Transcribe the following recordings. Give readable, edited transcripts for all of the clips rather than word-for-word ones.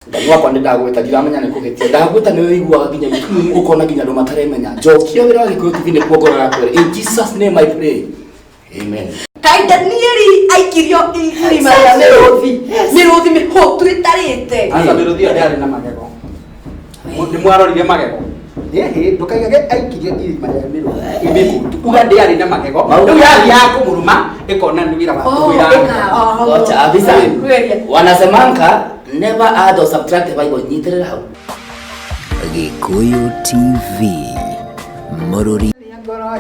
Ngai wakwa nĩ ndagwĩta, ndiramenya nĩ kũhĩtia ndagwĩta. Nĩ ũiguaga nginya itumumu, ũkona nginya andũ mataremenya. Njokia wĩra wa Gĩkũyũ TV nĩkuo ngoro yakwa ĩrĩ. In Jesus name I pray, amen. Kaĩ Danieli aikirio irima rĩa mĩrũthi, mĩrũthi mĩhũtu ĩtarĩte? Aca, mĩrũthi ĩyo ndĩarĩ na magego. Nĩ mwarorire magego? Ĩhĩ, ndũkaigage aikirio irima rĩa mĩrũthi mĩhũtu, uga ndĩarĩ na magego. Rĩu yathiaga kũmũrũma ĩkona nĩ wĩra wa kũmwĩra. Gocha, afisa. Wanasemanga never add or subtract the Bible. Nyitĩrĩra hau. Gĩkũyũ TV, mũrũri.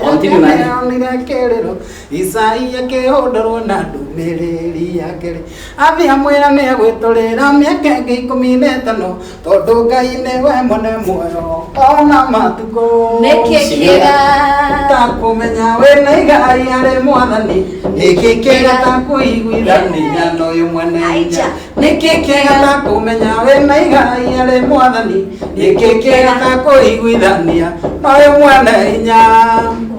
Continue, nani. Onire kĩrĩro Isaia kĩhũndũrwo na ndũmĩrĩri yake rĩ, athiĩ amwĩra nĩ egwĩtũrĩra mĩaka ĩngĩ 15, tondũ Ngai nĩwe mwene muoyo ona matukũ. Nĩkĩ kĩega ta kũmenya wĩna igai arĩ Mwathani? Nĩkĩ kĩega ta kũiguithania na ũyũ mwene hinya? Aija. Nĩkĩ kĩega ta kũmenya wĩna igai arĩ Mwathani? Nĩkĩ kĩega ta kũiguithania na ũyũ mwene hinya?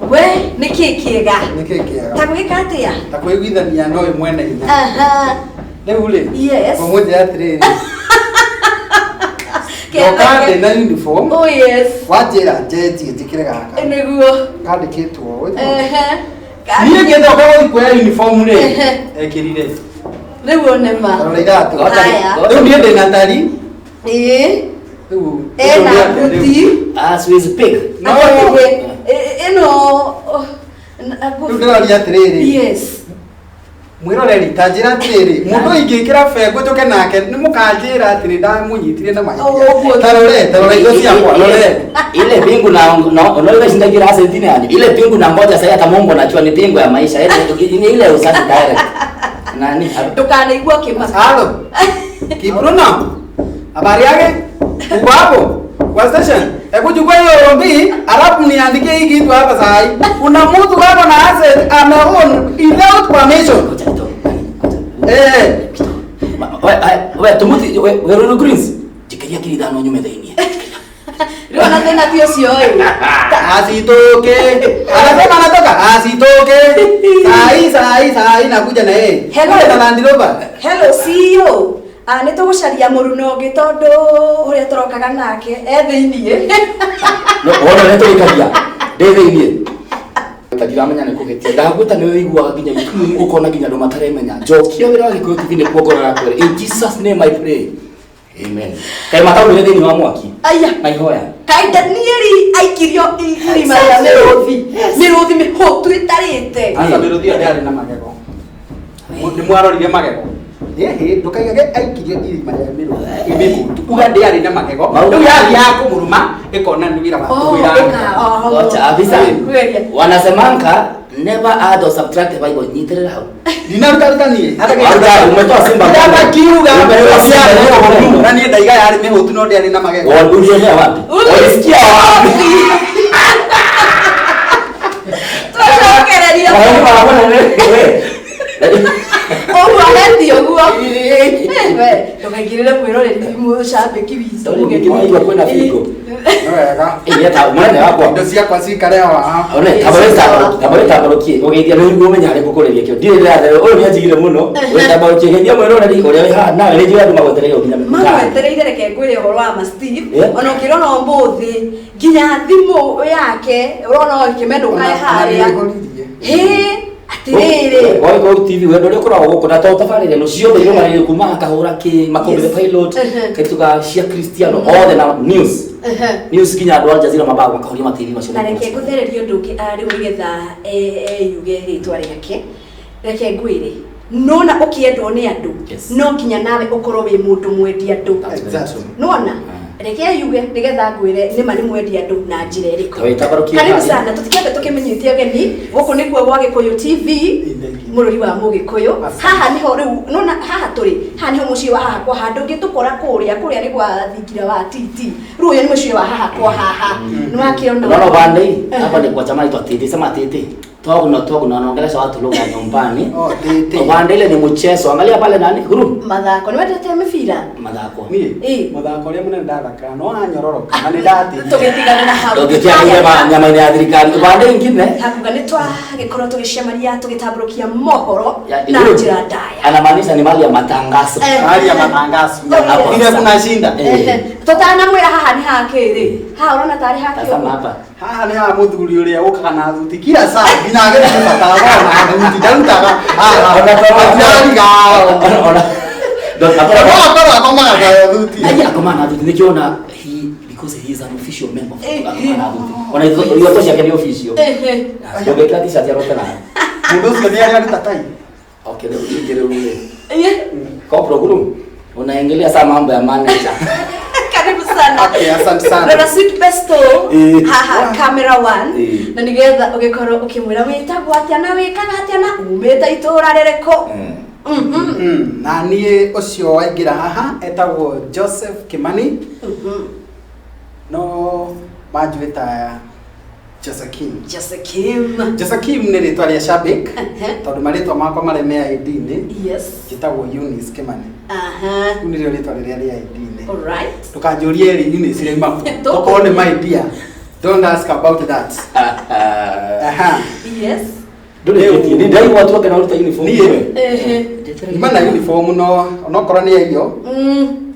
We, nĩkĩ kĩega Nĩkĩ kĩega ta gwĩka atĩa? Ta kũiguithania na ũyũ mwene hinya. Aha. Rĩu rĩ, ũmũnjĩra atĩrĩrĩ, ndoka ndĩ na uniform. Oh yes. Wanjĩra njenjie njĩkĩre gaka Nĩguo. kandĩkĩtwo. Ehe. Niĩ ngĩthoka gũthiĩ kuoya uniform rĩ, ekĩrire. Rĩu one ma. Rora iratũ. Haya. Rĩu niĩ ndĩ na tari. Ĩĩ. Rĩu Ena rĩu nĩ atĩa rĩu? buti. As we speak. No. Atĩrĩ, ĩno Rĩu ndĩroria atĩrĩrĩ, Yes. mwĩroreri, ta njĩra atĩrĩrĩ, mũndũ ingĩkĩra bengo njũke nake nĩ mũkanjĩra atĩ nĩ ndamũnyitire na Oh, mahĩtia? ũguo. Ta rore indo ciakwa, rore. Ile pingu na unaona shinda kila asentine yani. Ile pingu na ngoja sasa hata Mungu anajua ni pingu ya maisha. Ile ni ile usafi direct. Nani? Ndũkanaigua kĩmaka. Halo. Kibruno. Habari yake? Uko hapo? Kwa station? Hebu chukua hiyo ombi, alafu niandikie hii kitu hapa saa hii. Kuna mtu hapa na asset ameown without permission. Ngoja kidogo. Nani? Ngoja. Eh. We we tumuti we we Ruru Greens. Jikiria kiri thano nyume thĩinĩ. Rĩu ona thĩna ti ũcio ĩ. Asitoke. Anasema anatoka. Asitoke. Saa hii, saa hii, saa hii nakuja na yeye. Hello. Kule na Land Rover. Hello CEO. Ah, nĩ tũgũcaria mũruno ũngĩ tondũ ũrĩa tũrokaga nake e thĩiniĩ. No wona nĩ tũrĩkagia. Ndĩ thĩinĩ. Ta ndiramenya nĩ kũhĩtia ndagwĩta. Nĩ ũiguaga nginya itumumu, ũkona nginya andũ mataremenya. Njokia wĩra wa Gĩkũyũ TV nĩkuo ngoro yakwa ĩrĩ. In Jesus name I pray, amen. Kaĩ mataumire thĩinĩ wa mwaki? Aya. Na ihoya. Kaĩ Danieli aikirio irima rĩa mĩrũthi, mĩrũthi mĩhũtu ĩtarĩte? Aca, mĩrũthi ĩyo ndĩarĩ na magego. Nĩ mwarorire magego? Ĩhĩ, ndũkaigage aikirio irima rĩa mĩrũthi mĩhũtu, uga ndĩarĩ na magego. Rĩu yathiaga kũmũrũma ĩkona nĩ wĩra wa kũmwĩra. Gocha, afisa. Wanasemanga never add or subtract the Bible. Nyitĩrĩra hau. Ndinaruta niĩ. Waruta, umetoa simba mbele. Ndakiuga Umetoa mĩrũthi simba yarĩ mbele. mĩhũtu na niĩ ndaiga yarĩ mĩhũtu no ndĩarĩ na magego. Ulionea wapi? Ulisikia wapi? Twacokereria. Wewe. Ũguo aheti ũguo. We, ndũkaingĩrĩre mwĩroreri mũcambĩki witũ. Sorry, ningĩ maigua kwĩna bingo. Nĩ wega. Ĩ, ta mũnene wakwa. Indo ciakwa cikare o haha. One, tabarũkie ũgeithia nĩ ũguo ũmenya harĩa ngũkũrĩria kĩo. Ndirĩ ndĩrathe, ũyũ nĩ anjigire mũno. Wĩ tabarũkie geithia mwĩroreri ũrĩa wĩ haha nawe rĩngĩ andũ magwetereire nginya mĩkawa. Magwetereire. Reke ngwĩre ũhoro wa ma Steve. Yeah. Ona ũkĩrora ũmũthĩ nginya thimũ yake ũrona ĩkĩmenũka harĩa. Nĩhoririe. Hĩ, atĩrĩrĩ. Gĩkũyũ TV, wendo ũrĩa ũkoragwo gũkũ na to tabarĩra ĩno ciothe irũmanĩrĩire kuma kahũra kĩ Makũmbĩ the Pilot, kaitu ga cia Cristiano othe na news news, nginya andũ a Al Jazeera mambaga makahoria ma TV macio. Na reke ngũthererie ũndũ ũngĩ rĩu nĩgetha eyuge rĩtwa rĩake. Reke ngwĩre, nona ũkĩendwo nĩ andũ, no nginya nawe ũkorwo wĩ mũndũ mwendi andũ. That's very true. Nona reke yuge nĩgetha ngwĩre nĩma nĩ mwendi andũ na njĩra ĩrĩkũ. Ta wĩtabarũkie Karibu harĩa. sana, tũtikĩambe tũkĩmenyithie ageni gũkũ nĩkuo gwa Gĩkũyũ TV, mũrũri wa Mũgĩkũyũ. Haha nĩho rĩu nona haha tũrĩ, haha nĩho mũciĩ wa haha kwa haha. Ndũngĩtũkora kũrĩa, kũrĩa nĩ gwa thingira wa TT. Rĩu ũyũ nĩ mũciĩ wa haha kwa haha, nĩwakĩona. Unaona upande hii? Hapa ni kwa chama inaitwa TT. Sema TT. Togno togno anaongelesha watu lugha ya nyumbani. Oh, tete. Wanda ile ni mchezo. Angalia pale nani? Guru. Mathako nĩ wendete mĩbira? Mathako. Niĩ Ĩ. mũthako ũrĩa mũnene ndathakaga no wanyororoka na nĩ ndatĩire. Tũgĩtigana na hau. Ndũngĩkĩagĩire nyama-inĩ ya thirikari. Wanda ingine. Hakuga nĩ twagĩkorwo tũgĩcemania tũgĩtambũrũkia mohoro Ya, na Guru, njĩra ndaya. Anamaanisha ni mali ya matangazo. Eh. Hali ya matangazo. Oh, yes. Ile kuna shinda. Eh. Tũtanamwĩra haha nĩ hakĩ rĩ, haha ũrona tarĩ hakĩ Tazama ũguo. hapa. Haha nĩ haha mũthuri ũrĩa ũkaga na thuti kila saa nginya agĩthiĩ batara na thuti ndarutaga haha. Ona Atirariga. Ona ona. Ndo Ona akorwo akomaga na thuti. Aje akoma na thuti nikiona he because he is an official member. Eh. Akoma na thuti. Ona hizo hizo ciake ni official. Ehe. Ndũngĩkĩra t-shirt ya rote nayo. Mũndũ ũcio nĩ arĩa aruta tai. Okay, leo ingire ule. Eh. Kopro guru. Unaingilia saa mambo ya manager. Karibu sana. Okay, asante sana. Rora Sweet Besto Eh. haha camera one Eh. na nigetha ũgĩkorwo ũkĩmwĩra wĩtagwo atĩa na wĩkaga atĩa na umĩte itũra rĩrĩkũ. Mhm. Na niĩ ũcio waingĩra haha etagwo Joseph Kimani Mhm. no manjũĩ ta Josekim. Josekim. Josekim nĩ rĩtwa rĩa Shabik Ehe. tondũ marĩtwa makwa marĩa me ID-inĩ Yes. njĩtagwo Eunice Kimani. Aha. Rĩu nĩrĩo rĩtwa rĩrĩa rĩa ID-inĩ. All right. Ndũkanjũrie rĩ Eunice rĩauma kũ. Tokorwo nĩ my dear. Don't ask about that. Aha. Yes. Ndũrĩkĩtie. Ni ndaigua tu akena ũruta uniform. Niĩ? Ehe. Nyuma na uniform no onokorwo nĩ yaiywo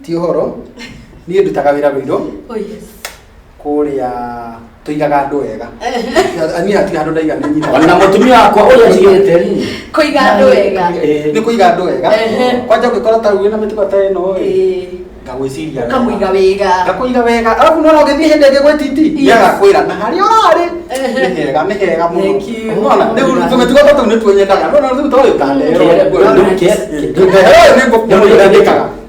ti ũhoro. Niĩ ndutaga wĩra Ruiru Oh yes. kũrĩa tũigaga andũ wega. Niĩ hatirĩ handũ ndaiga nĩ nyina. Ona mũtumia wakwa ũrĩa njigĩte rĩ. Kũiga andũ wega. Eh. Nĩ kũiga andũ wega. Ehe. Kwanja ũngĩkora ta rĩu wĩna mĩtugo ta ĩno ĩ Eh. ngagwĩciria wega. Ũkamũiga wega. Ngakũiga wega arabu nona ũgĩthiĩ hĩndĩ ĩngĩ gwĩ titi Yes. nĩagakwĩra na harĩa ũrarĩ Ehe. nĩ hega nĩ hega mũno. Thank you. Nĩwona rĩu tũmĩtugo ta tũu nĩtuo nyendaga nĩwona rĩu ta ũyũ ndanderwo.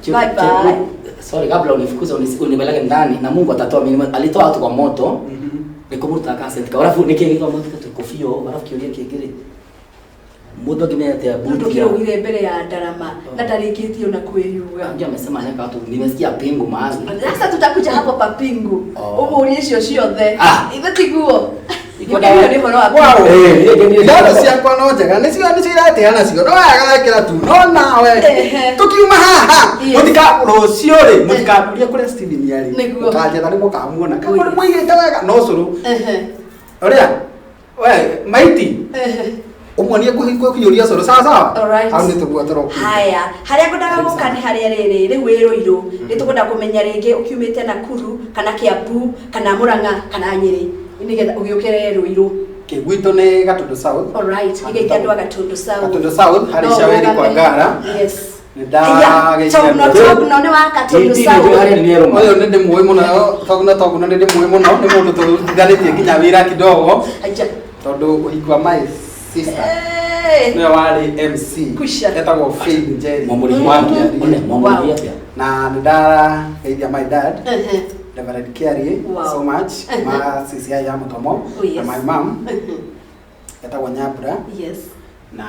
Bye bye. Sorry, kabla unifukuze unipeleke ndani na Mungu atatoa mimi. Alitoa watu kwa moto. Nikumuruta kasent ka. Alafu nikigika moto kofio, alafu kiuria kingiri. Mundu angĩmenya Mũndũ buti. kĩraugire mbere ya ndarama na ndarĩkĩtie ona kwĩyuga. Ndio amesema anaweka watu nimesikia pingu mahali. Sasa tutakuja hapo pa pingu. Oh. Ũmũrie icio ciothe. Ah. Ithe tiguo. Iko Ĩyo nĩ ũhoro wa Wow. Eh, Iratũ ciakwa no njega nĩcio nĩcio irateana cio no wega wekĩra tu no nawe Ehe. tũkiuma haha Yes. mũtika rũciũ rĩ mũtikanũrie kũrĩa Steven arĩ Nĩguo. mũkanjetha nĩ mũkamuona Oh, kana yes. mũigĩte wega no cũrũ Ehe. ũrĩa we maiti Ehe. ũmuonie kũhiũria cũrũ sawa sawa Alright. hau nĩ tũguo tũroka Haya, harĩa ngwendaga gũka nĩ harĩa rĩrĩ rĩu wĩ Rũirũ nĩ tũkwenda kũmenya rĩngĩ ũkiumĩte Nakuru kana Kiambu kana Murang'a kana Nyĩrĩ nĩgetha ũgĩũkĩre Rũirũ. Okay, gwitũ nĩ Gatundu South. Alright, nĩgeithia andũ a Gatundu South. Gatundu South harĩ No Shaweri ũrũgame. kwa Ngara. Yes. Nĩ ndageithia Togno andũ. Togno nĩ wa Gatundu Titi South. nĩ harĩa nĩ erũma. Ũyũ nĩ ndĩmũĩ mũno Togno Togno nĩ ndĩmũĩ mũno nĩ mũndũ tũrutithanĩtie nginya wĩra kidogo Aja. tondũ ũhiki wa my sister Eh. nĩwe warĩ MC Kwisha. etagwo Faith Njeri Mwamũrĩhia. wa Kĩarie. One mwamũrĩhia atĩa? Na nĩ ndageithia my dad Ehe. Reverend Kiarie Wow. so much Uh-huh. ma CCI ya Mũtomo Oh, yes. na my mom Mhm. etagwo Nyambura Yes. na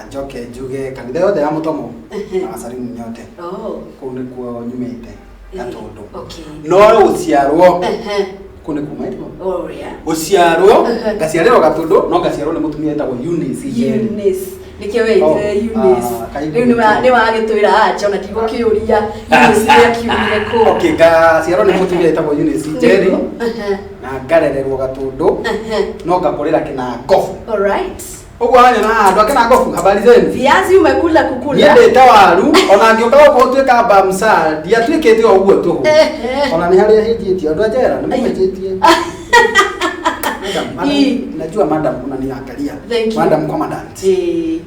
njoke njuge kanitha yothe ya Mũtomo Mhm. na wasalimu nyote Oh. kũu nĩkuo nyumĩte Gatundu Okay. no gũciarwo Ehe. kũu nĩ kuma ĩtwo Oh yeah. gũciarwo Mhm. ngaciarĩrwo Gatundu no ngaciarwo nĩ mũtumia etagwo Eunice Njeri Eunice. Nĩkĩo wĩtire Oh, Eunice. ah, kaigu. Rĩu nĩ wagĩtwĩra anja ona ndigũkĩũria Eunice nĩ akiumire kũ. Okay, ngaciarwo nĩ mũtumia etagwo Eunice Njeri Nĩguo. Ehe. na ngarererwo Gatundu Ehe. no ngakũrĩra Kĩnangobu Alright. ũguo wanyona haha andũ a Kĩnangobu habari zenu Viazi umekula kukula. niĩ ndĩte waru ona ngĩũka gũkũ gũtuĩka bamsa ndiatuĩkĩte o ũguo tũhũ Ehe. ona nĩ harĩa hĩnjĩtie andũ a njera nĩ mũhĩnjĩtie Madam, madam, Ii. najua madam unaniangalia. Thank you. Madam commandant. Eh.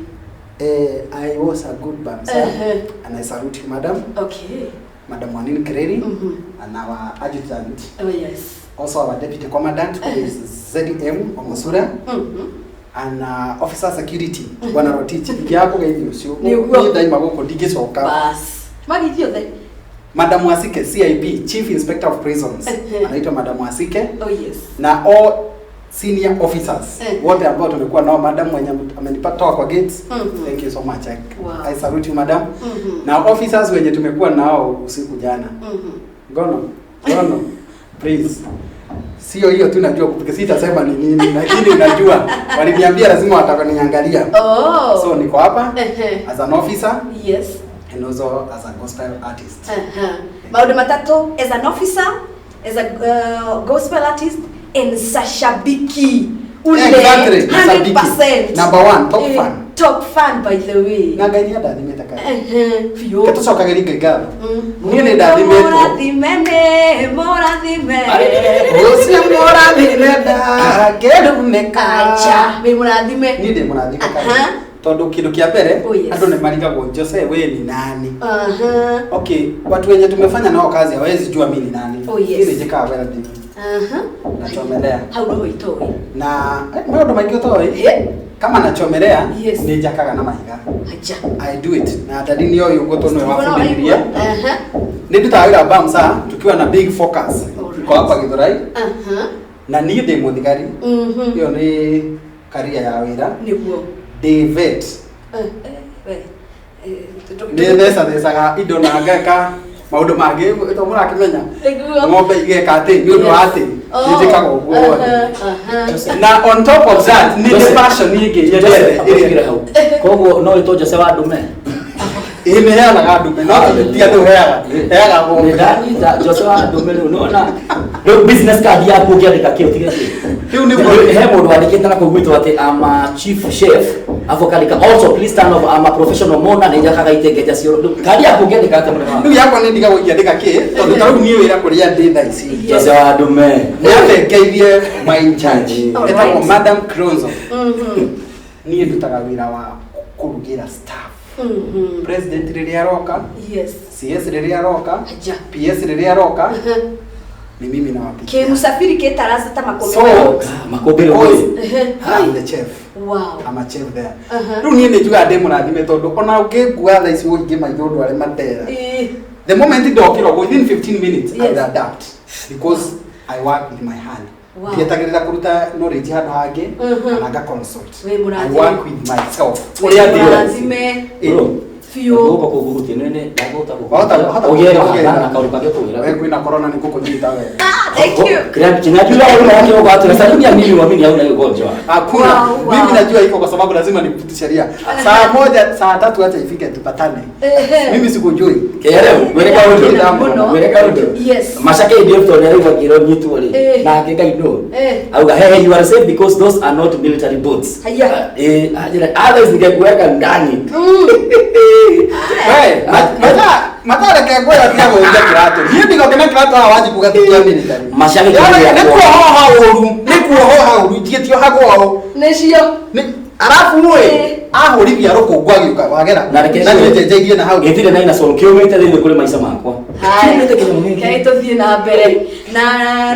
I was a good bamsa Ehe. and I salute you madam. Okay. Madam Wanini Kireri Mhm. and our adjutant, Oh yes. also our deputy commandant who is ZM Omosura Mhm. and officer security Bwana Rotich. Ingĩakũgeithia ũcio. Nĩguo. Niĩ ndaima gũkũ ndingĩcoka. Bas. Magithio the. Madam Wasike CIP Chief Inspector of Prisons Ehe. anaitwa Madam Wasike Oh yes. na all senior officers Eh. wote ambao tumekuwa nao, madam mwenye amenipatoa kwa gates. Mhm. Thank you so much. I, Wow. I salute you madam. Mhm. Na officers wenye tumekuwa nao usiku jana, Mhm. Gono Gono Please. Sio hiyo tu najua kupika, sitasema ni nini, lakini unajua waliniambia lazima watakaniangalia. Oh. So niko hapa Ehe. as an officer Yes. and also as a gospel artist. Aha. Maũndũ matatũ, as an officer, as a gospel artist and sashabiki ule. Exactly, 100%. Number one, top Eh, fan. Top fan, by the way. Na Ngai nĩ andathimĩte kaĩ. Ehe, biũ. Ke tũcokagĩrie Ngai ngatho. Niĩ nĩ ndathimĩtwo. Mũrathime nĩ mũrathime. Ũcio mũrathime ndangĩrumĩka. Acha, wĩ mũrathime. Niĩ ndĩ mũrathime kaĩ. Aha. Tondũ kĩndũ kĩa mbere Oh, yes. andũ nĩ marigagwo Jose we ni nani? Aha. Okay, watu wenye tumefanya nao kazi hawezi jua mimi ni nani. Oh, yes. Niĩ nĩ njĩkaga welding. Aha. Nachomelea. Hau noho itoĩ. Na maũndũ maingĩ ũtoĩ. Eh. Kama nachomelea Yes. nĩ njakaga na mahiga. Acha. I do it. Na dadi nĩ oĩ ũguo tondũ nĩwe wabundithirie. Aha. Nĩ ndutaga wĩra BAMSA tukiwa na big focus. Alright. Iko hapa Githurai Aha. na niĩ ndĩ mũthigari. Mhm. Ĩyo nĩ career ya wĩra. Nĩguo. Ndĩ vet. Eh, eh, eh, Nĩ thecathecaga indo na ngeka maũndũ mangĩ to mũrakĩmenya. Nĩguo. Ng'ombe igeka atĩ nĩ ũndũ wa atĩ Oh. nĩ njĩkaga ũguo wothe. Aha, aha. Na on top of that nĩ Jose. ndĩ passion ĩngĩ Jose, nyendete ũtigire ĩrĩa hau. Koguo no wĩtwo Jose wa ndume. ĩ nĩ heanaga ndume no ti andũ heaga heaga ng'ombe. Nĩndanyita Jose wa ndume rĩu nĩwona rĩu business card yaku ũngĩandĩka kĩ ũtige kĩ. Rĩu nĩguo- He mũndũ wandĩkĩte na kũu gwitũ atĩ I'm a chief chef afu akandĩka also please turn off I'm a professional mourner nĩ njakaga itengeja cioro. Rĩu kandi yaku ũngĩandĩka atĩa mũnene Rĩu wakwa? yakwa nĩ ndigagwo ingĩandĩka kĩ tondũ ta rĩu niĩ wĩra kũrĩa ndĩ thaa ici. Jose wa ndume. Nĩ atengeirie my in charge Alright. etagwo Madam Cronzo. Mhm. Niĩ ndutaga wĩra wa kũrugĩra staff. Mhm. President rĩrĩa aroka, Yes. CS rĩrĩa aroka, Aja. PS rĩrĩa aroka, Aha. ni mimi nawapikia. Kĩmũcabiri kĩtaraca ta makũmbĩ. So, Makũmbĩ rĩu. because I'm the chef. Wow. I'm a chef there. Aha. Rĩu niĩ nĩ njugaga ndĩ mũrathime tondũ ona ũngĩngua thaa ici ũhinge maitho ndware Mandera. Eh, The moment ndokĩra ũguo, within 15 minutes I Yes. will adapt because I work with my hand. Wow. Ndietagĩrĩra kũruta knowledge handũ hangĩ Mhm. kana nga consult. Wĩ I mũrathime. work with myself. Wĩ Ũrĩa ndĩ. mũrathime. Ĩ. Biũ. Gũka kũguhutia nĩ ndagũta Wahota Ũgĩe kũgĩra. na kaũndũ kangĩ kũgĩra. We kwĩna corona nĩ gũkũnyita wega. Ah, thank you. Kinajua wewe wake wako watu salimia mimi uamini hauna ugonjwa. Hakuna. Wow, wow. Mimi najua iko kwa sababu lazima nipitie sheria. Saa moja, saa tatu acha ifike tupatane. Ehe. Mimi sikujui. Kĩreu, gwĩreka ũndũ. Mũno. Gwĩreka ũndũ. Yes. Maca KDF tondũ nĩaraigua akĩrwo nyitwo rĩ. Eh. Na ake Ngai no. Eh. Auga hey, hey, you are safe because those are not military boats. Haya. Eh, ajira otherwise ningekuweka ndani. We, matareke ngwĩra tiga gũũria kĩratũ. Niĩ ndigoke na kĩratũ haha wanji kuga ti kĩa military. Macage Yaani, kĩrĩa nĩ kuohoha ũru, nĩ kuohoha ũru, itigĩtiohagwo ũũ. Nĩcio. Nĩ- Arabu ĩ, Eh. ahũrithia rũkũngũ agĩũka wagera. Na reke Na niĩ njenjeirie na hau. Gĩtirĩ na ina kĩũmĩte thĩinĩ kũrĩ maica makwa. Kĩũmĩte kĩnyamũ gĩkĩ. Kei tũthiĩ na mbere na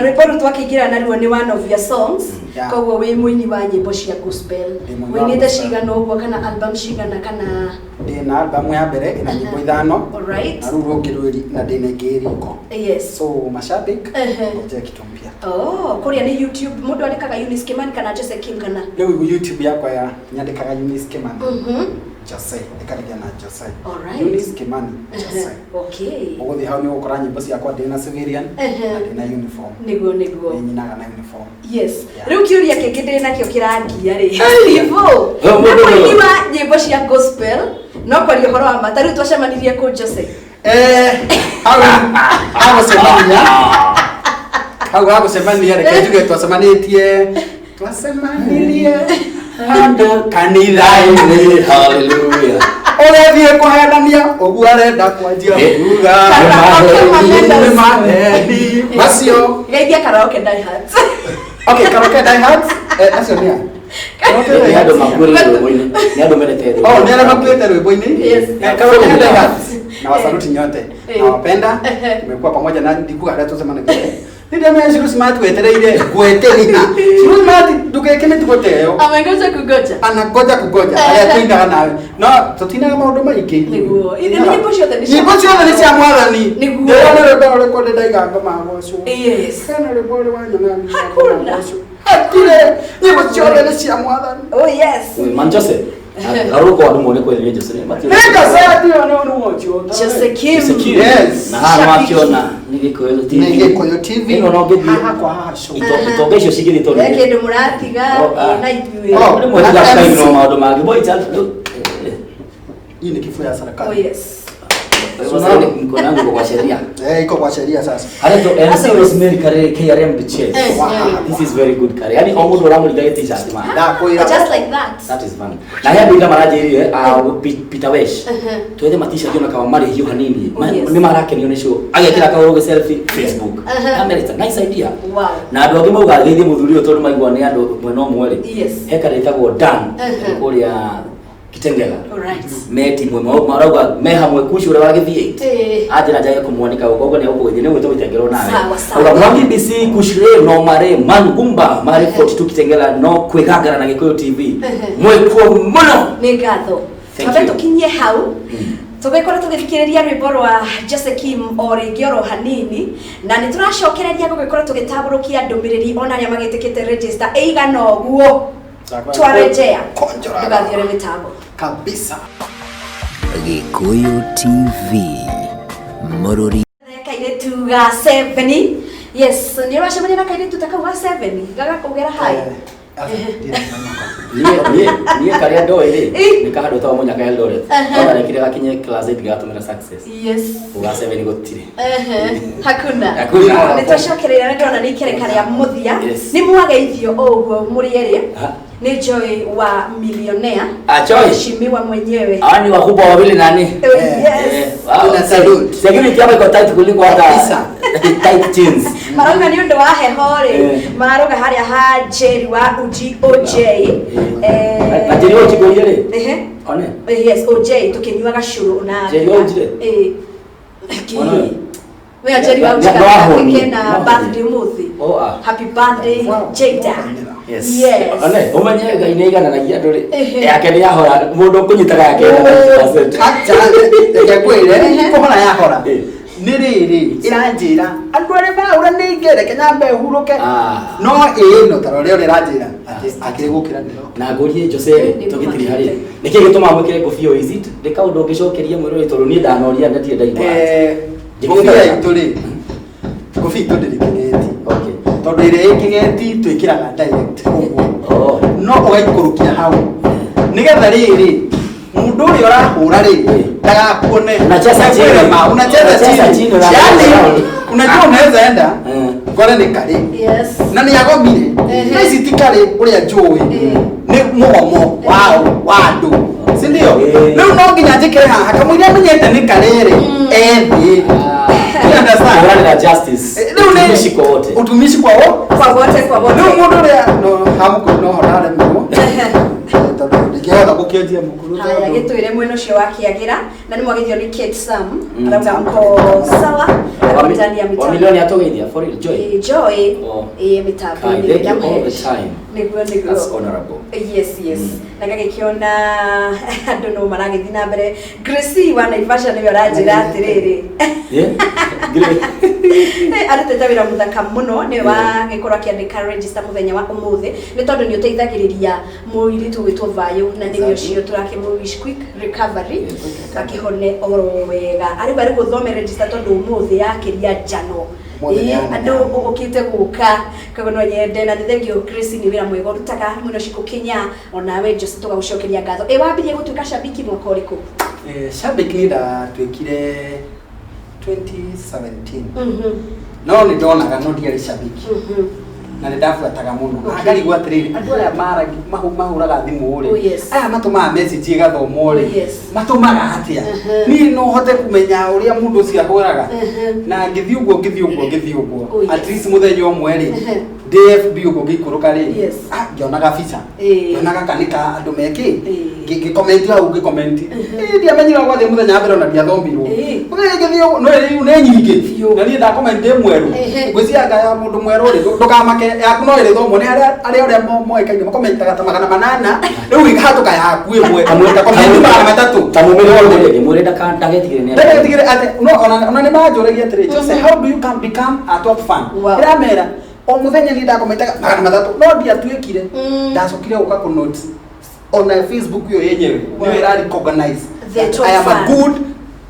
rwĩmbo rũu twakĩingĩra naruo nĩ one of your songs. Yeah. Koguo wĩ mũini wa nyĩmbo cia gospel. Ndĩ mũini wa Wĩinĩte gospel. cigana ũguo kana album cigana kana? Ndĩ na album ya mbere ĩna nyĩmbo ithano. Alright. Na rĩu rũngĩ rwĩri na ndĩna ĩngĩ ĩ riko. Yes. So mashabik, Ehe. ngojea kitu mpya. Oh, kũrĩa nĩ YouTube mũndũ andĩkaga Eunice Kimani kana Jose Kim kana? Rĩu YouTube yakwa ya nyandĩkaga Eunice Kimani. Mhm. Jose, ĩkarĩkia na Jose. Alright. Eunice Kimani Jose. Okay. Ũgũthiĩ hau nĩ ũgũkora nyĩmbo ciakwa ndĩ na civilian Ehe. na ndĩ na uniform. Nĩguo nĩguo. Nĩ nyinaga na uniform. Yes. Yeah. Rĩu kĩũria kĩngĩ ndĩ nakĩo kĩrangia rĩ. Steve, Oh, nĩ mũndũ mũini ũyũ. wa nyĩmbo cia gospel no kwaria ũhoro wa ma ta rĩu twacemanirie kũ Jose? Eh, hau hagũcemania hau hagũcemania reke njuge twacemanirie handũ kanitha-inĩ. Hallelujah. Ũrathiĩ kũhenania ũguo arenda kwanjia Eh. kuga Karaoke nĩ Mamendas. maheni macio. Geithia karaoke Diehards. Okay, karaoke Diehards, acio nĩ a? Karaoke Nĩ andũ Diehards. makuĩrĩire rwĩmbo-inĩ. Nĩ andũ mendete rwĩmbo. Oh, nĩ arĩa makuĩte rwĩmbo-inĩ? Yes. Karaoke Diehards. Na wasaluti nyote. Eh. Nawapenda. Eh. Tumekuwa pamoja na ndikuga harĩa tũcemanagia. Nĩ Shiru Smart wetereire gweterera. Shiru Smart ndũgeke mĩtugo ta ĩyo. Amengoja kugoja. Anangoja kugoja harĩa tũinaga nawe. No tũtinaga maũndũ maingĩ. Nĩguo. Ithe nĩ nyĩmbo ciothe nĩ cia Nyĩmbo ciothe nĩ cia mwathani. Nĩguo. Ndĩrona rwĩmbo rũrĩkũ ndĩ ndaiga ngoma gocwo. Yes. Hena rwĩmbo rũrĩ wanyona Hakuna. Hatirĩ. Nyĩmbo ciothe nĩ cia mwathani. Oh yes. Ui, Man Jose. Garũrũka andũ mone kweli nĩ Jose. Nĩ gazeti ĩyo nĩ ũrũocio. Jose Kim. Jose Kim. Yes. Na haha Shabiki. nĩwakĩona nĩ Gĩkũyũ TV. Nĩ Gĩkũyũ TV. Ĩno no ngĩthiĩ. Haha kwa haha show. Itonga icio cigĩrĩ tondũ. He kĩndũ mũratiga Oh, ah. na ithuĩ. Oh. Rĩmwe Na tiga MC. no maũndũ mangĩ. Boy child. Rĩu, Hii ni kifo ya Oh, serikali. yes. mkono wangu uko kwa sheria. Eh, iko kwa sheria sasa. Aretwo MC Rosemary Karere KRM the chairs. Eh, Wow. This is very good Karere. Yani o mũndũ ũramũringa gĩ t-shirt man. Ndakwĩra. Just like that. That is fun. Na he andũ ira maranjĩrire Peter Wesh. Twethe ma t-shirt ona kawa marĩhio hanini. Oh, yes. Nĩ marakenio nĩ show. Agekĩra kaũrũ gĩ selfie Facebook. Uh-huh. America nice idea. Wow. Na andũ angĩ mauga geithie mũthuri ũyũ tondũ maigua nĩ andũ mwena ũmwe rĩ. Yes. He karĩa ĩtagwo Dan Uh-huh. kũrĩa Kitengela. All right. Me timu ĩmwe marauga me hamwe kucu ũrĩa wa gĩthiĩ Eh. anjĩra njage kũmwanĩka gũkũ ũguo nĩegũkũgeithia nĩgwĩtwo gĩtengerwo nawe Sawa, sawa. Auga Mwangi BC kucure no mare mankumba mare 42 Kitengela no kwĩgangara na Gĩkũyũ TV mwĩkuo mũno Nĩ ngatho. Thank Twambe you. tũkinyie hau. Tũgĩkorwo tũgĩthikĩrĩria rwĩmbo rwa Jose Kim o rĩngĩ oro hanini na nĩ tũracokereria gũgĩkorwo tũgĩtambũrũkia ndũmĩrĩri ona arĩa magĩtĩkĩte register ĩigana ũguo twarejea Konjora. ndũgathiore mĩtambo. Kabisa. Gĩkũyũ TV Mũrũri Kairĩtu ga 7. Yes, nĩ ũracemania na kairĩtu ta kau ga 7 gagakũgera hai. Niĩ karĩa ndoĩ rĩ Eh. nĩ kahandũ tagwo Mũnyaka Eldoret Uh-huh. no gakinye class 8 gatũmĩra success Yes. uga 7 gũtirĩ Ehe, hakuna. Hakuna. Nĩ twacokereria na ndĩrona nĩ ikereka rĩa mũthia. Yes. Nĩ mwageithio o ũguo mũrĩ erĩ. Ha. Nĩ Joy wa millionaire. Ah, Joy. Mheshimiwa mwenyewe. Hawa ni wakubwa wawili nani? Oh, yes. Eh, wow. Tuna salute. Security hapa iko tight kuliko hata Kabisa. tight jeans. Marauga nĩ ũndũ wa heho rĩ, Eh. marauga harĩa ha Jerry wa Uji OJ. Eh, Na Jerry wa Uji ngũrie rĩ? Ehe. One. Yes, OJ tukinyuaga cũrũ na Jerry wa Uji rĩ? Eh. Ona we? We Jerry wa Uji No ahũni. kena No ahũni. birthday ũmũthĩ. Oh, ah. Happy birthday Wow. Jada. Yes. Yes. One, umenye Ngai nĩ aigananagia andũ rĩ. Ehe. Yake nĩ yahora, mũndũ ũkũnyitaga yake na 90%. Acha, reke ngwĩre, kũhora yahora. Eh. Nĩ rĩrĩ, ĩranjĩra, andũ arĩa marahũra nĩ aingĩ, reke nyambe hurũke. Ah. No ĩno, ta rora ũrĩa ĩranjĩra, atĩ akĩrĩ gũkĩra nĩro. Na ngũrie Jose rĩ, Nĩ tũgĩthiĩ kũmakĩte. harĩ. Nĩkĩ gĩtũmaga mwĩkĩre ngũbia is it? Nĩ kaũndũ ũngĩcokeria mwĩrore tondũ niĩ ndanoria na ndirĩ ndaigua. Eh, ngũbia itũ rĩ, ngũbia itũ ndĩrĩ kĩgeti. Okay. Tondũ ĩrĩa ĩ kĩgeti twĩkĩraga direct ũguo. Oh. No ũgaikũrũkia hau. Nĩgetha rĩrĩ, mũndũ ũrĩa ũrahũra rĩ, ndagakuone. Unacheza chini. Ndakwĩra ma, unacheza Unacheza chini. chini, unaangalia Yaani, down. unajua unaweza enda Eh. ngore nĩ karĩ Yes. na nĩ agomire Ehe. na ici ti karĩ ũrĩa njũĩ Eh. nĩ mũgomo wao wa andũ si ndio Eh. rĩu no nginya njĩkĩre haha kamũira menyete nĩ karĩrĩ ethiĩ You understand? Kũhũranĩra justice. Eh, rĩu nĩ Utumishi kwa wote. utumishi kwa wo Kwa wote kwa wote. rĩu mũndũ ũrĩa no hamũkũ no ho ndaremirwo tondũ ndingĩhota gũkĩanjia mũkuru Haya, tondũ gĩtwĩre mwena ũcio wa kĩagĩra na nĩ mwagĩthio nĩ Kate Sam Mm. arauga mko sawa Wa arauga ndani ya wa mitambo milioni atũgeithia for real Joy. Eh, Joy Oh. eh mitambo Kai, thank you all the time. nĩguo nĩguo That's honorable. Yes, yes. Mm. Na ngagĩkĩona andũ no maragĩthiĩ na mbere Gracie wa Naivasha nĩwe ũranjĩra atĩrĩrĩ Yeah? Great. Arutĩte wĩra mũthaka mũno nĩwe wagĩkorwo akĩandĩka register mũthenya wa ũmũthĩ nĩ tondũ nĩ ũteithagĩrĩria mũirĩtu ũgwĩtwo Vayũ na nĩwe ũcio tũrakĩmũ wish quick recovery akĩhone oro wega arauga rĩu ũthome register tondũ ũmũthĩ yakĩria njano Ũmũthĩ Ĩĩ, nĩ ya andũ ũkĩte gũka koguo no nyende na nĩ thengio Grace nĩ wĩra mwega ũrutaga mũno cikũ Kenya onawe Jose tũgagũcokeria ngatho. Ĩ wambirie gũtuĩka shabiki mwaka ũrĩkũ? Eh, shabiki niĩ ndatuĩkire 2017 Mhm, no nĩ ndonaga no ndiarĩ shabiki mhm. na nĩ ndabuataga mũno Okay. ngarigwo atĩrĩrĩ andũ aya mahũraga thimũ Oh, rĩ yes. aya matũmaga message ĩgathomwo rĩ Oh, yes. matũmaga atĩa Mhm. niĩ no hote kũmenya ũrĩa mũndũ ũcio ahũraga Mhm. na ngĩthiĩ ũguo ngĩthiĩ ũguo ngĩthiĩ ũguo Oh, yes. at least mũthenya ũmwe rĩ Mhm. ndĩ FB ũguo ngĩikũrũka rĩ Yes. ah, ngĩonaga bica Ĩĩ. ngĩonaga kanika andũ mekĩ Ĩĩ. ngĩkomenti hau ngĩkomenti Ĩĩ, ndiamenyire gwathiĩ mũthenya wa mbere ona ndiathomirwo Ĩĩ. mũthenya ngĩthiĩ ũguo no rĩu nĩ nyingĩ Biũ. na niĩ ndakomenti ndĩ mwerũ Ehe. ngwĩciria anga ya mũndũ mwerũ rĩ ndũkamake yaku no ĩrĩthomwo nĩ arĩa arĩa ũrĩa moĩkaine makomentaga ta 800 rĩu ĩkahatũka yaku ĩmwe komenti 300 Ta mũmĩre wa rũrĩrĩ, mwĩre ndagetigĩre nĩ andũ. Ndagetigĩre atĩ no ona nĩ manjũragia atĩrĩ Jose how do you come become a top fan Wow. ndĩramera o mũthenya niĩ ndakomentaga 300 no ndiatuĩkire Mm. ndacokire gũka kũ note Ona Facebook yo yenyewe Wow. nĩyo ĩra recognize The that top I am a fan. good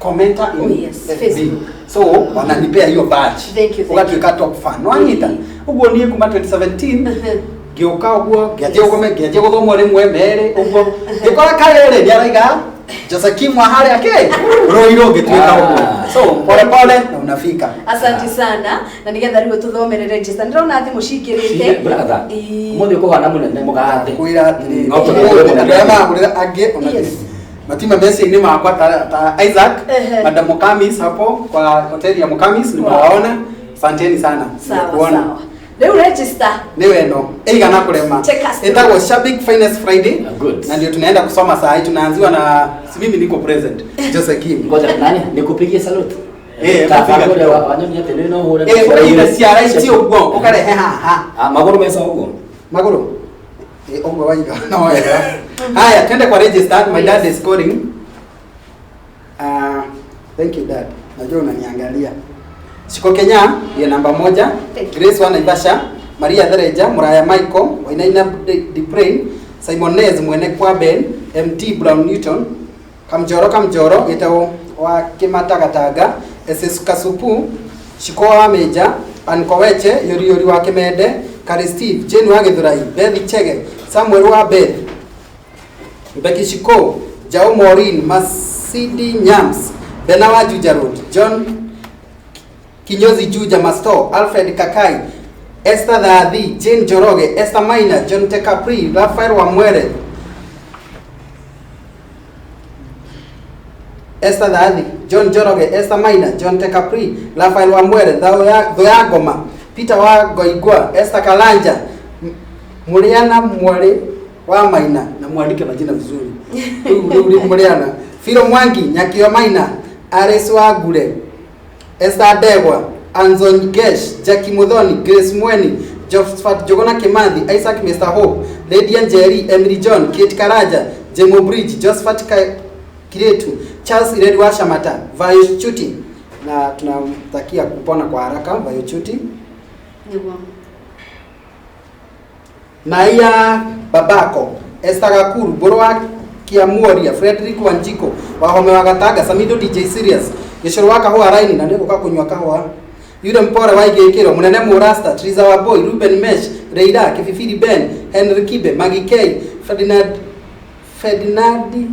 commenter in Oh, yes, FB. Facebook. So wananipea hiyo badge. Thank you, thank Ũgatuĩka top fan. Nwanyita. Ũguo niĩ kuma 2017 ngĩũka ũguo ngĩanjia gũkome ngĩanjia gũthoma rĩmwe merĩ ũguo ngĩkora karere nĩ araiga Josekim wa harĩa kĩ Ruiru ngĩtuĩka ũguo so pole pole na unafika. Asante sana na nigetha riu tuthomere register ndĩrona thimũ cingĩrĩte. Brother, Ii. mũthĩ ũkũhana mũnene mũgathe. Kwĩra atĩrĩrĩ, No tũgathe andũ mũnene. arĩa maragũrĩra angĩ ona Yes. matima message-inĩ makwa ta Isaac, Ehe. Madam Mukamis hapo kwa hoteli ya Mukamis nimewaona. Asanteni sana. Sawa Nimekuona. sawa, rĩu register. Nĩ weno ĩigana kũrema. Take us through. Ĩtagwo Shabik Finest Friday. Ah, good. Na ndio tunaenda kusoma saa hii, tunaanziwa na si mimi niko present Josekim. Ngoja nani nikupigie salute. Eh, Tafadhali piga. wanyoni atĩ nĩ no hũre. Eh, ũkaire ciara ici ũguo ũkarehe haha. Ah, magũrũ mesa ũguo. Magũrũ. Eh, ũguo waiga no wega. Haya, twende kwa register. My dad is calling. Ah, thank you dad. Najua unaniangalia. Shiko Kenya ndiye namba moja. Thank you. Grace wa Naivasha, Maria Thereja, Muraya Michael, Wainaina Diprain, Simon Nez mwene kwa Ben, MT Brown Newton, Kamjoro Kamjoro gitao wa Kimatagataga, SS Kasupu, Shiko wa Meja, Ankoweche, Yori Yori wa Kimende, Kari Steve, Jane wa Githurai, Beth Chege, Samuel wa Beth, Becky Shiko, Jao Maureen, Masidi Nyams, Bena wa Juja Road, John Kinyozi Juja Masto, Alfred Kakai, Esther Dhathi, Jane Joroge, Esther Maina, John Tekapri, Rafael Wamwere, Esther Dhathi, John Joroge, Esther Maina, John Tekapri, Rafael Wamwere, Thoya Ngoma, Peter wa Goigwa, Esther Kalanja, Muriana Mwari wa Maina, na mwandike majina vizuri. Rĩu rĩu Muriana, Philo Mwangi, Nyakio Maina, Aris wa Ngure, Esther Ndegwa, Anson Gesh, Jackie Muthoni, Grace Mweni, Josephat Jogona Kimathi, Isaac Mr. Hope, Lady Njeri, Emily John, Kate Karaja, Jemo Bridge, Josephat Kiretu, Charles Ireri wa Shamata, Vayo Chuti, na tunamtakia kupona kwa haraka Vayo Chuti. Nĩguo. Naia Babako, Esther Gakuru, Mbũrũ wa Kiamuoria, Frederick Wanjiko, Wahome wa Gatanga, Samido DJ Serious, Gĩcũrũ wa kahũa Raini na nĩgũka kũnyua kahũa. Yule Mpore wa Igĩkĩro, Mũnene Mũrasta, Triza wa Boy, Ruben Mesh, Reira, Kibibiri Ben, Henry Kibe, Maggie K, Ferdinand Ferdinandi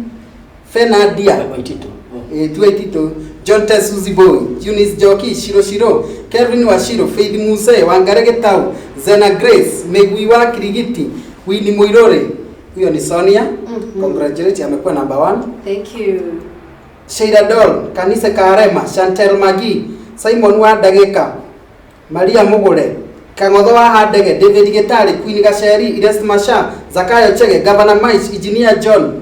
Fenadia. Waitito. Tuaitito, John T. Suzy Boy, Eunice Joki, Shiro Shiro, Kelvin Washiro, Faith Muse, Wangare Gitau, Zena Grace, Megui wa Kirigiti, Winnie Muirore. Huyo ni Sonia. Congratulate, amekuwa number one. Thank you. Sheila Doll, Kanise Karema, Chantel Magi, Simon wa Ndagĩka, Maria Mugure, Kang'otho wa Handege, David Gitari, Queen Gaceri, Ires Masha, Zakayo Chege, Governor Mike, Engineer John,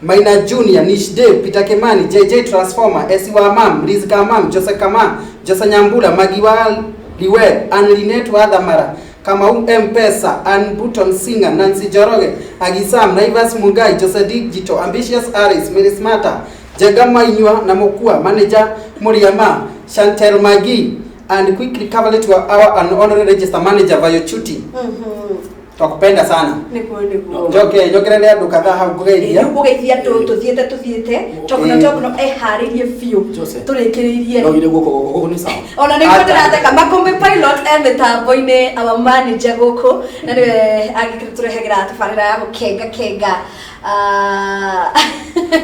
Maina Junior, Nish Dave, Peter Kimani, JJ Transformer, Esi wa Mam, Liz Kamam, Jose Kama, Jose Nyambura, Magi wa Liwe, Ann Linet wa Dhamara, Kamau M-Pesa, Ann Button Singer, Nancy Joroge, Agisam, Naivas Mungai, Jose Digital, Ambitious Aris, Mary Smata, Jega Mainywa na Mokua, Manager Muriama, Chantel Magi, and quick recovery to our an honorary register manager Vayo Chuti. Twakupenda sana. Nĩguo nĩguo. Njoke njokerere andũ kadhaa hau ngũgeithia. Rĩu ngũgeithia andũ tũthiĩte tũthiĩte Tokno Tokno eharĩirie biũ Jose. tũrĩkĩrĩirie. No gire guoko guoko gũkũ nĩ sawa. Ona nĩguo ndĩratheka Makũmbĩ Pilot e mĩtambo-inĩ, our manager gũkũ, na nĩwe angĩtũrehagĩra tabarĩra ya gũkenga kenga. Ah.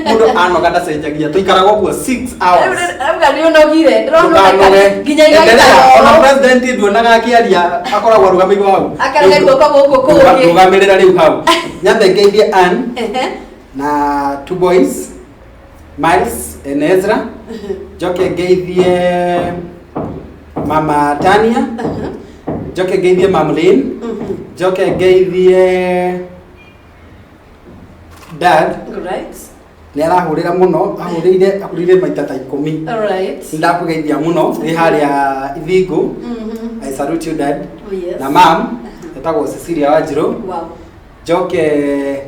Mũndũ anoga ndacenjagia, tũikaraga ũguo 6 hours. Auga nĩ ũnogire, ndĩrona Ndũkanoge. nginya Endelea. Ona igaikara. president nduonaga akĩaria, akoragwo arũgamĩirwo hau. Akarehe guoko gũkũ kũngĩ. Rũgamĩrĩra rĩu hau. Nyambe ngeithie Ann Ehe. na two boys, Miles and Ezra. Njoke ngeithie Mama Tania. Njoke ngeithie Mam Lynn. Njoke ngeithie Dad. Right. Nĩ arahũrĩra mũno, ahũrĩire ahũrĩire maita ta 10. All right. Ndakũgeithia mũno wĩ harĩa Ithingo. I salute you, Dad. Oh, yes. Na mam etagwo Cecilia Wanjirũ. Njoke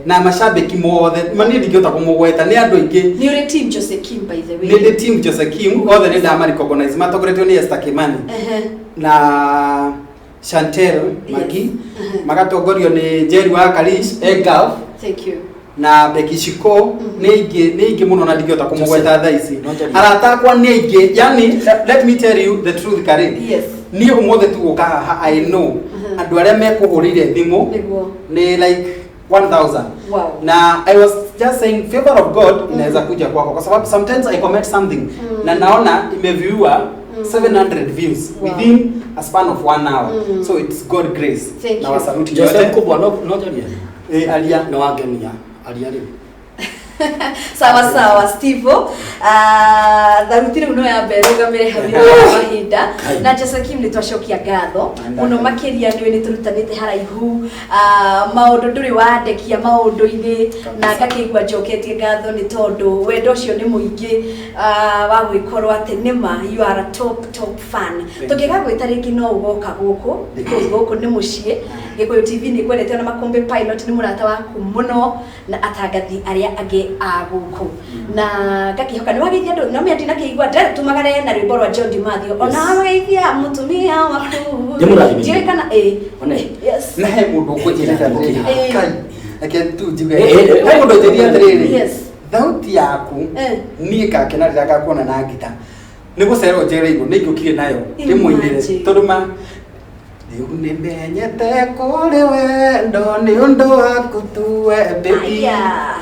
na macambĩki mothe ma niĩ ndingĩhota kũmũgweta nĩ andũ aingĩ. Nĩ ũrĩ team Jose Kim, by the way. Nĩ ndĩ team Jose Kim othe, nĩ ndamarecognize matongoretio nĩ Esther Kimani na Chantel Magi, magatongorio nĩ Jerry wa Karish e Gulf. Thank you. Na Becky Shiko nĩ aingĩ, nĩ aingĩ mũno na ndingĩhota kũmũgweta thaa ici. No njarie. Arata akwa nĩ aingĩ, yani let me tell you the truth, Karen. Yes. Niĩ ũmũthĩ tu gũka haha, I know andũ arĩa mekũhũrĩire thimũ Nĩguo. ni like 1000. Wow. Na I was just saying favor of God inaweza kuja kwako kwa sababu sometimes I comment something na naona imeviewa 700 views within a span of one hour. So it's God grace. Thank Na you. wasaluti Jose yote. mkubwa, no no njarie. Eh, alia. Nĩ wangenia aria rĩu. Sawa sawa, Steve. Tharuti rĩu no yambe ĩrũgamĩre hau nĩ ũndũ wa mahinda. Na Josekim, nĩ twacokia ngatho mũno makĩria nĩwe nĩ tũrutanĩte haraihu. Maũndũ ndũrĩ wandekia maũndũ-inĩ na ngakĩigua njoketie ngatho nĩ tondũ wendo ũcio nĩ mũingĩ, wa gwĩkorwo atĩ nĩma you are a top top fan. Tũngĩga gwĩta rĩngĩ no ũgoka gũkũ because gũkũ nĩ mũciĩ. Gĩkũyũ TV nĩ kwendete, ona Makũmbĩ Pilot nĩ mũrata waku mũno na atangathi arĩa angĩ a gũkũ, na ngakĩhoka nĩ wageithia andũ no mĩandi nakĩigua ndĩratũmagare na rwĩmbo rwa John Dimathio ona wageithia mũtumia waku. Ndĩmũrathime. Ndiũĩ kana ĩ. One. Yes. Na he mũndũ ũkũnjĩrĩte atĩrĩrĩ, Eh. Kai, reke tu njuge. Eh, eh, eh. He mũndũ ũnjĩrire atĩrĩrĩ, thauti yaku niĩ ngakena rĩrĩa ngakuona na ngita nĩ gũcererwo njereirwo nĩ ingĩũkire nayo ndĩmũinĩre. Imagine. Tondũ ma rĩu nĩmenyete kũrĩ wendo nĩ ũndũ waku tu we baby. Aya.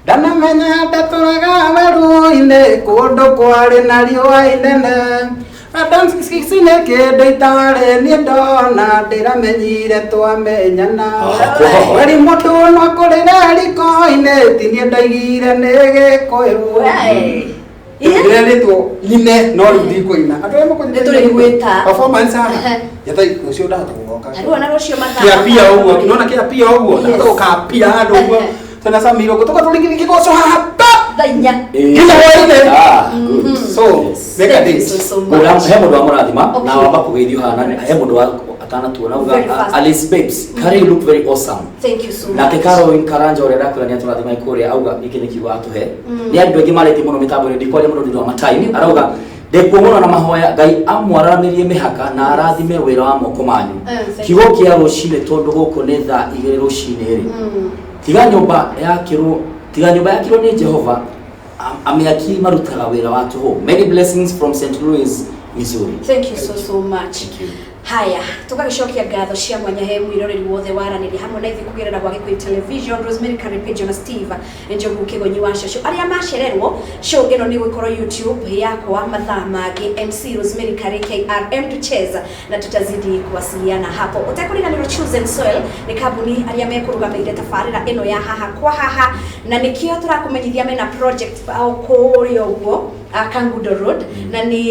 Ndanamenya ndatũraga werũ-inĩ kũndũ kwarĩ na riũa inene. Adamsisi nĩ kĩndũ itarĩ niĩ ndona ndĩramenyire twamenyana. Weri mũndũ no kũrĩra riko-inĩ ti niĩ ndoigire nĩ Gĩkũyũ. Wee. Ndĩrerĩtwo nyine no rĩu ndikũina. Andũ arĩa Nĩ tũrĩgwĩta. Performance haha. Yetai rũciũ ndahota gũgoka. Na rĩu ona rũciũ mathaa Kĩapia ũguo, kĩnona kĩapia ũguo, Yes. ndahota gũkapia handũ ũguo. Tena Samiro gũtũka tũrĩkĩrĩkĩgoco haha pa! Thaa 4. Nginya hwaĩ-inĩ. Ah, good. So, make a Thank you date. so, so much. He mũndũ wa mũrathima Okay. na wamba kũgeithio haha na he mũndũ wa atanatuona uga. Very fast. Alice Babes, Kari, you look very awesome. Thank you so much. Nake Caroline Karanja ũrĩa ndakwĩra nĩ atũrathima kũrĩa auga gĩkĩ nĩ kiugo atũhe nĩ andũ aingĩ marĩtie mũno mĩtambo-inĩ, ndikwaria mũno nĩ ũndũ wa matime. Arauga ndĩkuo mũno na mahoya Ngai amwararamĩrie mĩhaka na arathime wĩra wa moko manyu. Thank Kiugo kĩa rũcinĩ tondũ gũkũ nĩ thaa 2 rũcinĩ rĩ, tiga nyũmba yakĩrwo, tiga nyũmba yakĩrwo nĩ Jehova, amĩaki marutaga wĩra wa tũhũ. Many blessings from St. Louis, Missouri. Thank you so so much. Thank you. Haya, tũgagĩcokia ngatho cia mwanya he mwĩroreri wothe waranĩria hamwe na ithuĩ kũgerera gwa Gĩkũyũ Television, Rosemary Karĩpĩnjo na Steve Njogu Kĩgonyi wa Cũcũ. Arĩa macererwo, show ĩno nĩ gũkorwo YouTube yakwa mathaa mangĩ, MC Rosemary Karĩ KRM Duchess, na tutazidi kuwasiliana hapo. Ũtekũriganĩrwo Chosen Soil nĩ kambuni arĩa mekũrũgamĩrĩire tabarĩra ĩno ya haha kwa haha, na nĩkĩo tũrakũmenyithia mena project ao kũrĩa ũguo Kangundo Road, na nĩ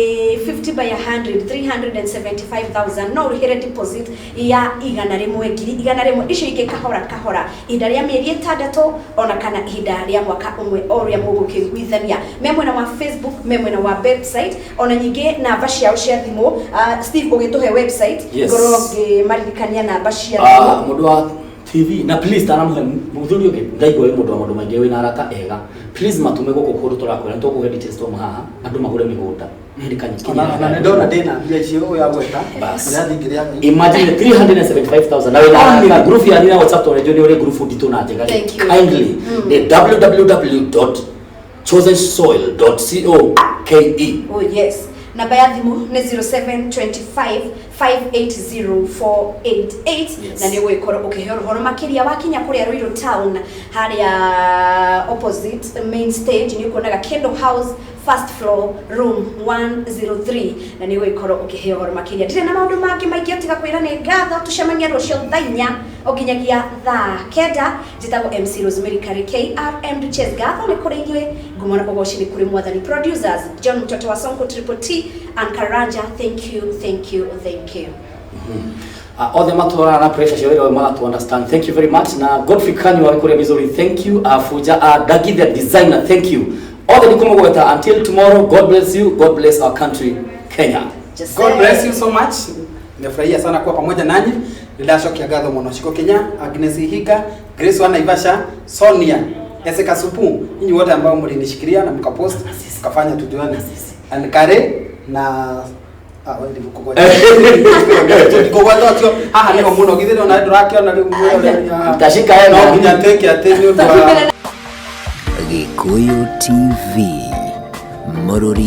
50 by 100, 375,000. No ũrĩhĩre deposit ya 100, 100,000, icio ingĩ kahora kahora ihinda rĩa mĩeri 6 ona kana ihinda rĩa mwaka ũmwe, o ũrĩa mũgũkĩiguithania. Me mwena wa Facebook, me mwena wa website, ona nyingĩ namba ciao cia thimũ. Steve, ũgĩtũhe website, Yes. ngorwo ngĩmaririkania namba cia Ah, thimũ. mũndũ wa TV na please tanamuhe mũthuri ũngĩ ndaigua wĩ mũndũ wa maũndũ maingĩ wĩna arata ega, please matũme gũkũ kũndũ tũrakwĩra nĩtũkũhe details twauma haha andũ magũre mĩgũnda. Hĩndĩ Ona nĩ ndona ndĩna mbia icio ũyũ agweta. Bas. Ndĩrathiĩ ngĩrĩaga. Imagine 375,000 na wĩna arata group yanyu ya WhatsApp tondũ nĩ ũrĩ group nditũ na njega rĩ. Thank you. Kindly nĩ www.chosensoil.co.ke. Oh yes. Namba ya thimũ nĩ 0725 580488. Yes. Na nĩ ũgũgĩkorwo ũkĩheo ũhoro makĩria wakinya kũrĩa Ruiru town harĩa opposite main stage nĩ ũkuonaga Kendall House, first floor, room 103, na nĩ ũgũgĩkorwo ũkĩheo ũhoro makĩria. Ndirĩ na maũndũ mangĩ maingĩ tiga kwĩra nĩ ngatho. Tũcemanie rũciũ thaa 4 o nginyagia thaa 9. Njĩtagwo MC Rosemary Kari KRM Duchess. Ngatho nĩ kũrĩ inyuĩ, ngumo na ũgoci nĩ kũrĩ mwathani. Producers John Mtoto wa Sonko, Triple T and Karanja, thank you, thank you, thank you. Othe matwaraga na pressure cia wĩra ũyũ magatu understand, thank you very much. Na Godfrey Kanyu wa kũrĩa Missouri, thank you. Fuja, Dagi the designer, thank you. Othe nĩ kũmũgweta. Until tomorrow, God bless you, God bless our country Kenya. Just God say. bless you so much. Nimefurahia sana kuwa pamoja nanyi. Nindashokia ngatho mũno Shiko Kenya, Agnes Ihiga, Grace wa Naivasha, Sonia Eseka Supu, nyinyi wote ambao mlinishikilia na mkapost mkafanya tujuane. And Kare na wewe ndikugweta. Ndikugweta ũcio haha nĩho mũno githĩ ndona ndũrakĩona rĩu mwĩrore. Ndashika hena. No nginya teke atĩ nĩ ũndũ wa Gĩkũyũ TV, Mũrũri.